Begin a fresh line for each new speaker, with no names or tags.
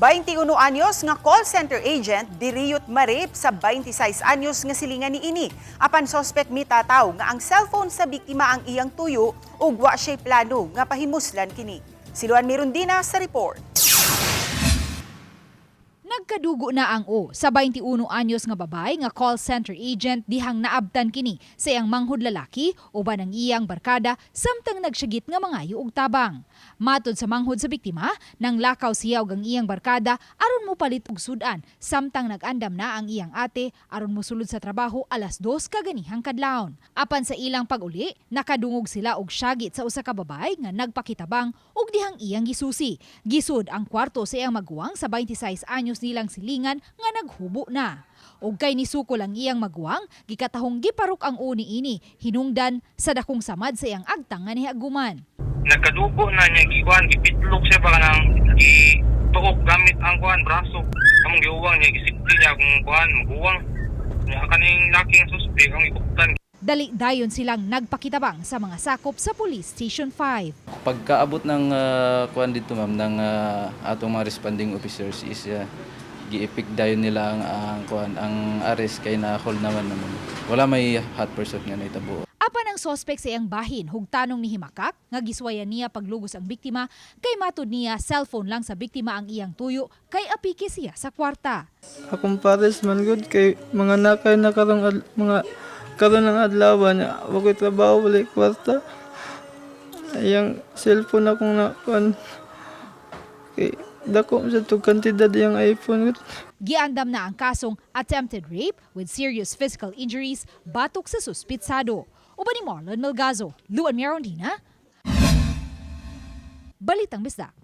21 anyos nga call center agent diriyot ma-rape sa 26 anyos nga silingan niini. Apan sospek mitataw nga ang cellphone sa biktima ang iyang tuyo ug wa siya'y plano nga pahimuslan kini. Si Luan Mirundina sa report.
Nagkadugo na ang O sa 21 anyos nga babae nga call center agent dihang naabtan kini sa iyang manghud lalaki uban ang iyang barkada samtang nagsyagit nga mangayo og tabang. Matod sa manghud sa biktima, nang lakaw siya og ang iyang barkada aron mopalit og sudan samtang nag-andam na ang iyang ate aron mosulod sa trabaho alas 2 kaganihang kadlawon. Apan sa ilang pag-uli, nakadungog sila og syagit sa usa ka babae nga nagpakitabang og dihang iyang gisusi. Gisud ang kwarto sa iyang maguwang sa 26 anyos nilang silingan nga naghubo na. Og kay nisukol ang iyang maguwang, gikatahong giparok ang uni ini, hinungdan sa dakong samad sa iyang agtang nga nihaguman.
Nagkadugo na niya, gikuan, gipitlok siya ba kanang gituok gamit ang kuan braso. Among giuwang niya, gisipti niya akong kuan maguwang. Niya kaning laki nga suspect ang ikuptan.
Dali dayon silang nagpakitabang sa mga sakop sa Police Station 5.
Pagkaabot ng kuan dito, ma'am, ng atong mga responding officers is gi-effect dayon nila ang kuan, ang arrest kay na hold naman naman. Wala may hot pursuit nga nahitabo.
Apan ang sospek sa iyang bahin, hugtanong ni Himakak, nga giswayan niya paglugos ang biktima, kay matud niya cellphone lang sa biktima ang iyang tuyo, kay apike siya sa kwarta.
Akong pares man gud kay mga nakay na karong mga karon ng adlaw niya, wa ko'y trabaho, walay kwarta. Iyang cellphone akong nakuan kay dako sa tug kantidad iyang iPhone gud.
Giandam na ang kasong attempted rape with serious physical injuries batok sa suspitsado. Uban ni Marlon Melgazo, Luan Mirondina, Balitang Bisdak.